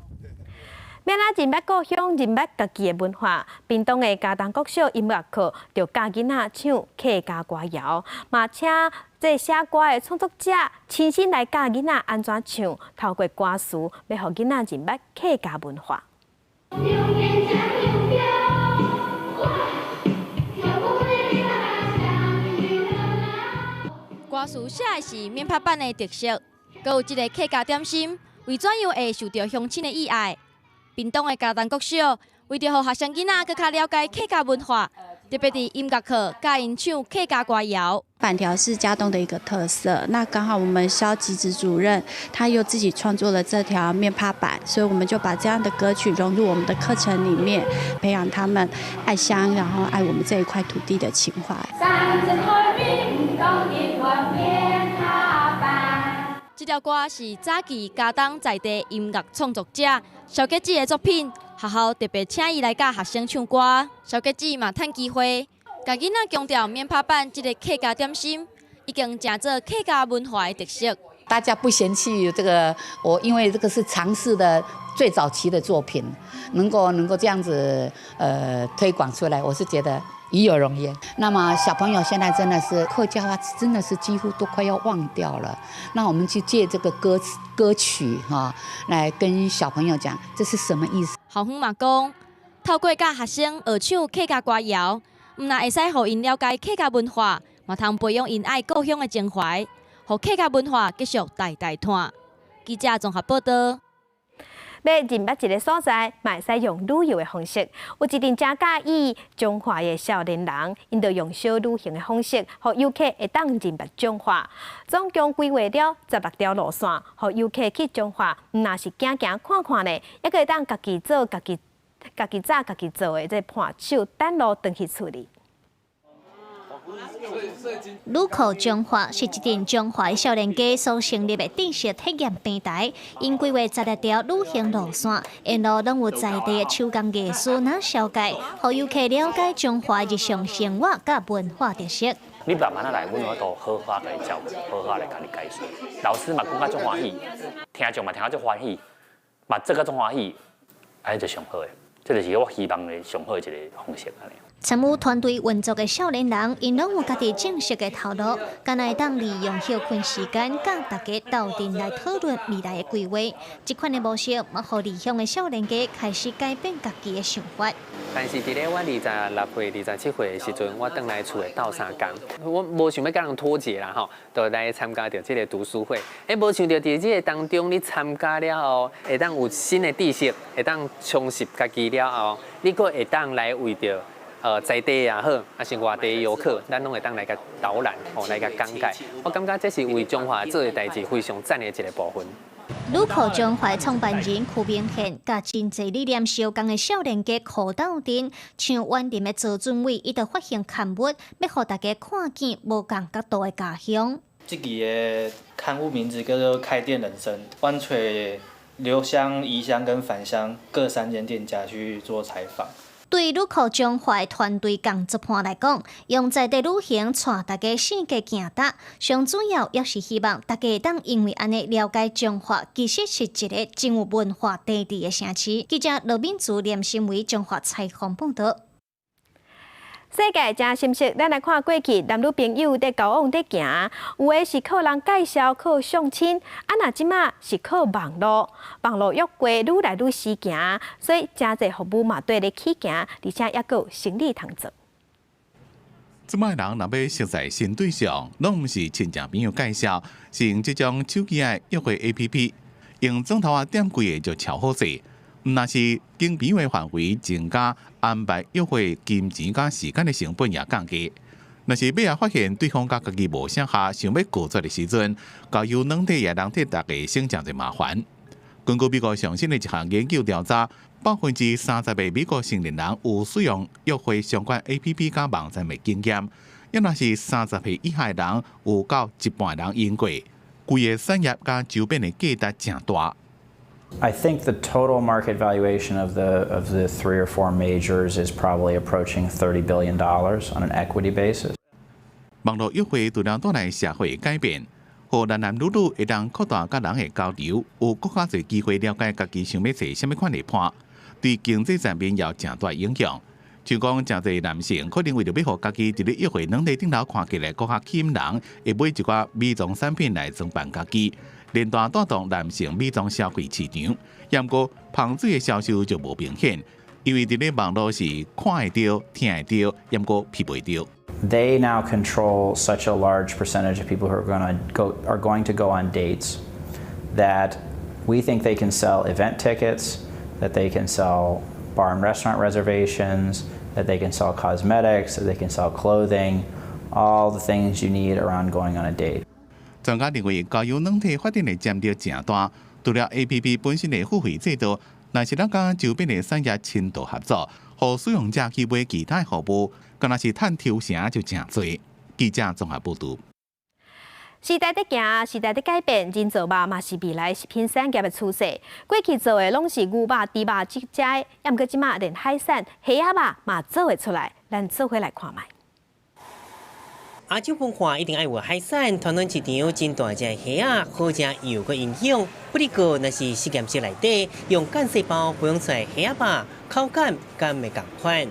欲按怎認捌故鄉，認捌家己的文化。屏東的佳冬國小音樂課就教囡仔唱客家歌謠，嘛請這寫歌的創作者親身來教囡仔按怎唱，透過歌詞，欲予囡仔認捌客家文化。歌詞寫的是免拍板的特色，閣有這个客家點心，為怎樣會受著鄉親的喜愛？屏東的佳冬國小為著予學生囡仔閣較了解客家文化，特別佇音樂課教𪜶唱客家歌謠。板條是佳冬的一個特色，那剛好我們蕭吉子主任他又自己創作了這條面拍板，所以我們就把這樣的歌曲融入我們的課程裡面，培養他們愛鄉，然後愛我們這一塊土地的情懷。這條歌是早期佳冬在地音樂創作者蕭傑子的作品，學校特別請伊來教學生唱歌。蕭傑子嘛趁機會，共囡仔強調免拍板這个客家點心，已經成做客家文化的特色。大家不嫌棄這個，我因為這個是嘗試的最早期的作品，能夠這樣子推廣出來，我是覺得與有榮焉。那麼小朋友現在真的是客家話，真的是幾乎都快要忘掉了。那我們就借這個歌曲哈，來跟小朋友講這是什麼意思。校方嘛講，透過教學生學唱客家歌謠，毋但會使予𪜶了解客家文化，嘛通培養𪜶愛故鄉的情懷，予客家文化繼續代代傳。記者綜合報道。欲認捌一个所在，嘛會使用旅遊的方式。有一陣誠佮意彰化的少年人，𪜶就用小旅行的方式，予遊客會當認捌彰化。總共規劃了16條路線，予遊客去彰化，毋但是行行看看呢，猶閣會當家己做、家己家己紮、家己做的這伴手，等路轉去厝裡。旅客彰化是一陣彰化的少年家所成立的知識體驗平台，𪜶規劃16條旅行路線，沿路攏有在地的手工藝術若紹介，予遊客了解彰化日常生活佮文化特色。你慢慢仔來，阮有法度好好共你教，好好來共你解說。老師嘛講甲足歡喜，聽眾嘛聽甲足歡喜，嘛做甲足歡喜，按呢就上好的，這就是我希望的上好的一个方式按呢。參與團隊運作的少年人，𪜶攏有家己正式的頭路，敢若會當利用歇睏時間，佮大家鬥陣來討論未來的規劃。這款的模式，嘛予離鄉的少年家開始改變家己的想法。但是佇咧我26歲、27歲的時陣，我轉來厝內鬥相共，我無想欲佮人脫節啦吼，就來參加著這个讀書會。無想著佇這个當中，你參加了後，會當有新的知識，會當充實家己了後，你閣會當來為著在地也好，抑是外地遊客，咱攏會當來共導覽，吼來共講解。我感覺這是為彰化做的代誌非常讚的一个部分。旅客彰化創辦人柯明憲，佮真濟理念相仝的少年家苦鬥陣，像員林的曹俊偉，伊就發行刊物，欲予大家看見無仝角度的家鄉。這期的刊物名字叫做《開店人生》，阮揣留鄉、移鄉跟返鄉各3間店家去做採訪。對旅客彰化團隊共作伴來講，用在地旅行帶大家四界行踏，上主要也是希望大家會當因為按呢了解彰化，其實是一个真有文化底蘊的城市。記者羅敏珠、連新偉彰化採訪報導。世界誠心適，咱來看過去男女朋友佇交往佇行，有的是靠人介紹、靠相親，啊若這馬是靠網路，網路約會愈來愈時行，所以誠濟服務嘛綴咧起行，而且猶閣有生理通做。這擺人若欲熟似新對象，攏毋是親戚朋友介紹，是用這種手機的約會 APP，用鐘頭仔點幾个就喬好勢。毋但是經朋友的範圍增加，安排約會金錢佮時間的成本也降低。若是尾仔發現對方佮家己無相合，想欲告絕的時陣，交友軟體也通替大家省誠濟麻煩。根據美國上新的一項研究調查，30%的美國成年人有使用約會相關 APP 佮網站的經驗，抑若是30歲以下的人，有到一半人用過。規个產業佮周邊的價值誠大。 I think the total market valuation of the three or four majors is probably approaching $30 billion on an equity basis. 網路約會除了帶來社會改變，予男男女女會當擴大佮人的交流，有閣較濟機會了解家己想欲揣啥物款的伴。對經濟層面有誠大影響。就講誠濟男性可能為著欲予家己佇咧約會軟體頂頭看起來閣較吸引人，會買一寡美妝產品來裝扮家己，連帶帶動男性美妝消費市場。毋過芳水的銷售就無明顯，因為佇咧網路是看會著、聽會著，毋過聞袂著。 They now control such a large percentage of people who are going to go on dates that we think they can sell event tickets, that they can sell bar and restaurant reservations, that they can sell cosmetics, that they can sell clothing, all the things you need around going on a date. 專家認為，交友軟體發展的潛力誠大，除了 APP 本身的付費制度，若是咱佮周邊的產業深度合作，予使用者去買其他服務，敢若是趁抽成就誠濟。記者綜合報導。時代佇行，時代佇改變，人造肉嘛是未來食品產業的趨勢。過去做的攏是牛肉、豬肉這隻，毋過這馬連海產、蝦仔肉嘛做會出來，咱做伙來看覓。亞洲文化一定愛有海產，傳統市場真大隻蝦仔，好食又閣營養。不過，若是實驗室內底用幹細胞培養出來蝦仔肉，口感敢會仝款？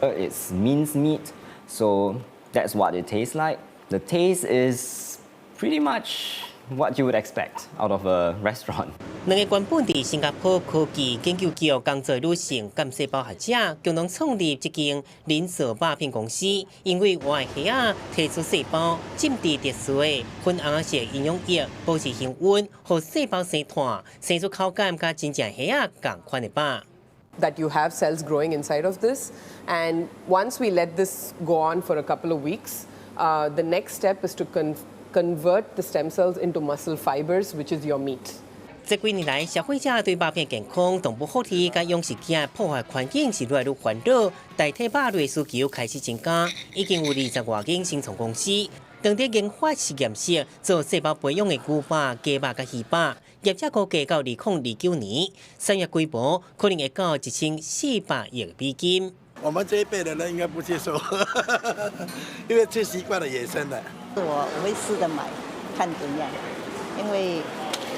It's minced meat, so that's what it tastes like. The taste is pretty much what you would expect out of a restaurant. 兩个原本佇新加坡科技研究局工作女性幹細胞學者，共同創立這間人造肉品公司。因為活蝦仔提取細胞，浸佇特殊的粉紅色營養液，保持恆溫，予細胞生湠，生出口感佮真正蝦仔仝款的肉。 That you have cells growing inside of this, and once we let this go on for a couple of weeks, the next step is to convert the stem cells into muscle fibers, which is your meat. 這幾年來，消費者對肉品健康、動物福利佮養殖業破壞環境是愈來愈煩惱，代替肉類需求開始增加，已經有20外間新創公司，當地研發實驗室做細胞培養的牛肉、雞肉佮魚肉，業者估計到2029年，產業規模可能會到1400億美金。我們這一輩的人應該不接受，因為吃習慣了野生的。我會試著買，看怎樣，因為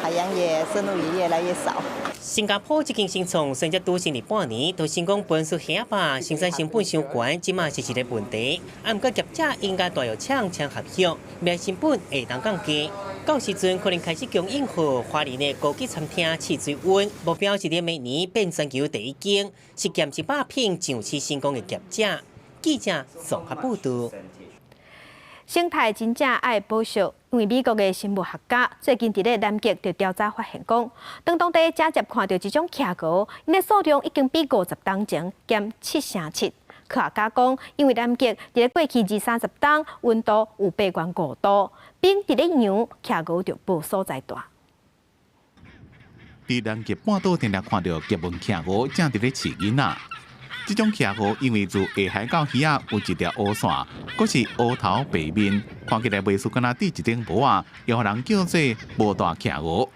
海洋也生物也越來越少。新加坡這間新創雖才拄成立半年，就成功培出蝦肉，生產成本傷懸，這馬是一個問題。啊，毋過業者應該大藥廠簽合約，未來成本會當降低。到時陣可能開始供應予華人的高級餐廳試水溫，目標是佇明年變全球第一間實驗室肉品上市成功的業者。記者綜合報導。生態真正愛保育，因為美國的生物學家最近佇咧南極就調查發現講，當當地正接看著一種企鵝，𪜶的數量已經比50冬前減七成七。科學家講，因為南極佇咧過去二三十冬溫度有8懸5度，冰佇咧溶，企鵝就無所在蹛。佇南極半島定定看著極紋企鵝正佇咧飼囡仔。這種企鵝因為自下海到魚仔有一條烏線，閣是烏頭白面，看起來袂輸敢若戴一頂帽仔，予人叫做帽大企鵝。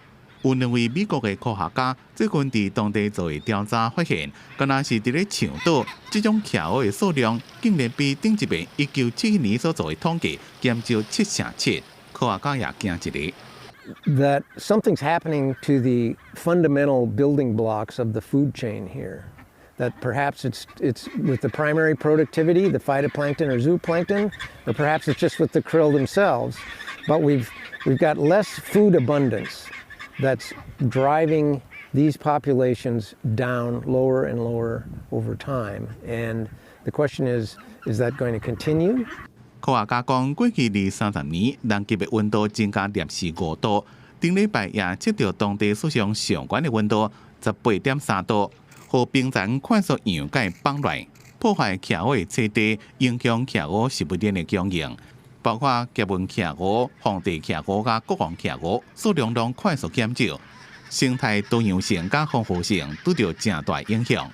有兩位美國的科學家最近佇當地做的調查發現，敢若是佇咧長島，這種企鵝的數量竟然比頂一擺1971年所做的統計減少七成七。科學家也驚一下。 That something's happening to the fundamental building blocks of the food chain here. That perhaps it's with the primary productivity, the phytoplankton or zooplankton, or perhaps it's just with the krill themselves. But we've got less food abundance that's driving these populations down lower and lower over time. And the question is, is that going to continue? 科學家講，過去二三十年，南極的溫度增加攝氏5度，頂禮拜也測著當地史上上懸的溫度18.3度，予冰層快速溶解放落，破壞企鵝的棲地，影響企鵝食物鏈的供應，包括極紋企鵝、皇帝企鵝佮國王企鵝數量攏快速減少，生態多樣性佮豐富性拄著誠大影響。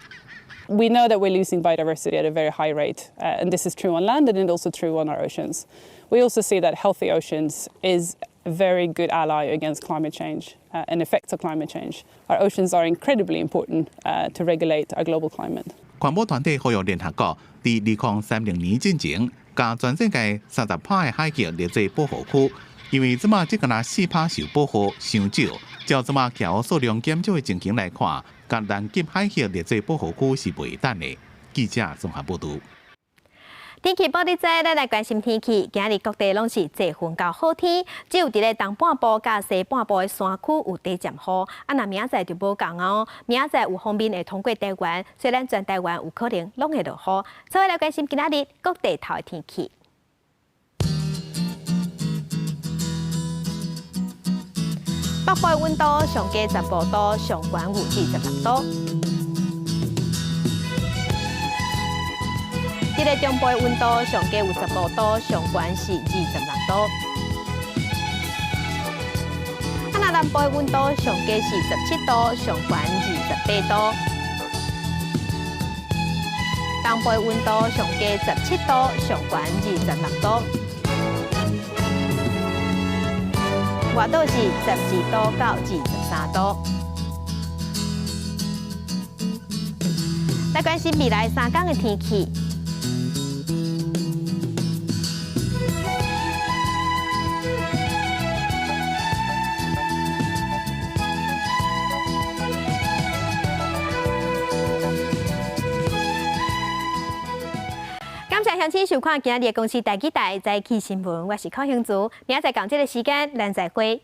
We know that we're losing biodiversity at a very high rate, and this is true on land and it's also true on our oceans. We also see that healthy oceans is a very good ally against climate change and effects of climate change. Our oceans are incredibly important to regulate our global climate. 環保團體呼籲聯合國佇2030年進前，共全世界30%的海域列做保護區，因為這馬只敢若4%受保護，傷少。照這馬企鵝數量減少的情形來看，共南極海峽列做保護區是袂當的。記者綜合報導。天氣報你知，咱來關心天氣。今日各地攏是濟雲到好天，只有佇咧東半部佮西半部的山區有短暫雨。啊，若明仔載就無仝哦，明仔載有鋒面會通過台灣，所以咱全台灣有可能攏會落雨。所以來關心今仔日各地頭的天氣。北部的溫度上低15度，上懸有26度。佇咧中部的溫度上低有15度，上懸是26度。啊，若南部的溫度上低是17度，上懸28度。東部的溫度上低17度，上懸26度。外島是12度到23度。來關心未來3天的天氣。感謝鄉親收看今日的公視台語台早起新聞，我是柯興竹，明仔載仝這个時間，咱再會。